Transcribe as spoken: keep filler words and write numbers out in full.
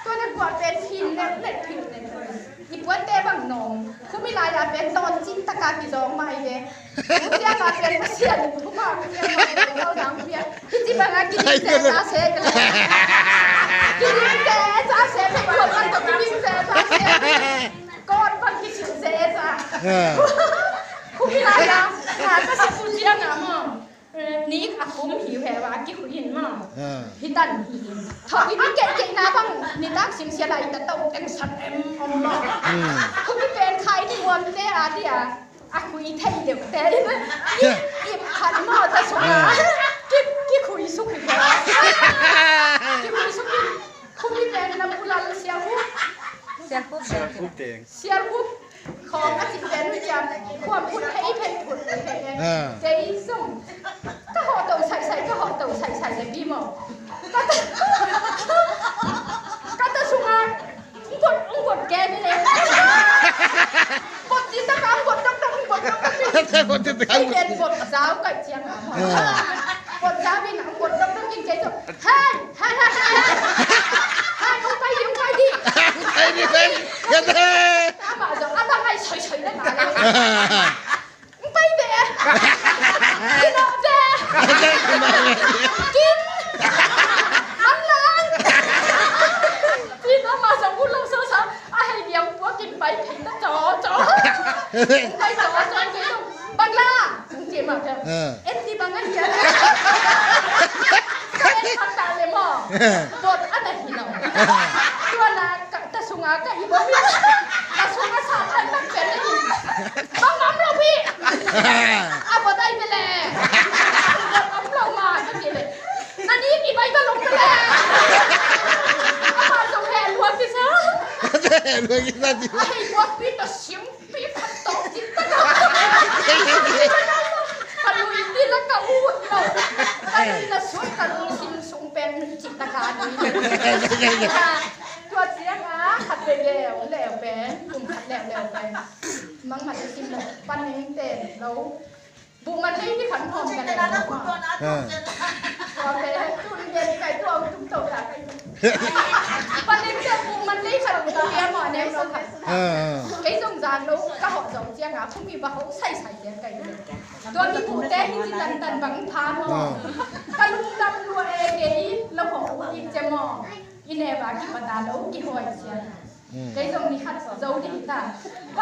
Tua na guah pen phin nek nek phin nek. I puante bang nong. Khumi lai-a pen tawn cin taka kizawng mai ve. Khumi ciang a pen Pasian thupha khumi ciang a pen kau nang pian. Hiti bang a kiding se ta se ka le. Kiding se ta se pe kuan bang to kiding se ta se. Kuan bang kisin se ta. Khumi lai-a. Ka sa khumi ciang a mo. Nik a kum hi uh he va kikhui in maw. Hi tan hi in. Tho in i keikei na bang nitak simsia lai ta tau teng san em om maw. Khumi pen khai ni uam te a dia. A khui thei deuh te in. I khat maw ta sung a. Kikhui suk hi. Kikhui suk hi. Khumi pen na pulal sia hu. Sia hu. Sia hu. Sia hu. Khawng a cih pen uh ciang, khuam phut phei phei phut phei phei. Kei zong ka hawh to saisai, ka hawh to saisai le pi maw. Ka ta, ka ta sungah, ng bot, ng bot ke ni le. Bot cin ta ka, ng bot dok dok, ng bot dok dok. Kei pen bot zau kai ciang a. Bot zau in, ng bot dok dok in kei zong. Hai, hai, hai, hai. Hai, ung pai di, ung pai di. Ung pai di, pai di. Amah zong a bang ai soi soi na ta le. Ung pai ve. Kin o ve. Kin. Ang lang. Kin amah zong u lo so so. A hei liang pua kin pai pai ta cho cho. Ung pai cho cho kin bang la. Ung kin ma ve. En ni bang a hian. Ka en khat ta le maw. Bot a na hi lo. Tua na ka ta sunga ka i bom. Ka sunga sa tan tan pen na hi. Bang am lo hi. A bot ai pe le. Bot am lo ma ka ti le. Na ni ki bai ka lo pe le. A ma lo he lua ki sa. He lua ki sa ti. A he lua ki ta sim. Pi khat tawh cin tak a. Ka lui ti la ka ut lo. Ka lui na sut ka lungsim sung pen cin tak a lui. Tua ciang a khat ve leuleu pen, kum khat leuleu pen. Mangman sim lo, pan ning ten lo. Buhman lei ni khat hawm ka lei lo. Tua pen, tun gen kai tua tum to ya kai. Panin te buhman lei khat ong tua ya maw nem lo khat. Kei zong zan lo ka hawh zong ciang a khumi ba hawh sai sai ciang kai. Tua mi bu te hi ci tan tan bang pha maw. Ka lungdam lua e kei lo hawh u i ci maw. I ne ba ki pata lo ki hawh ciang. Kei zong ni khat zo ding ta. Ka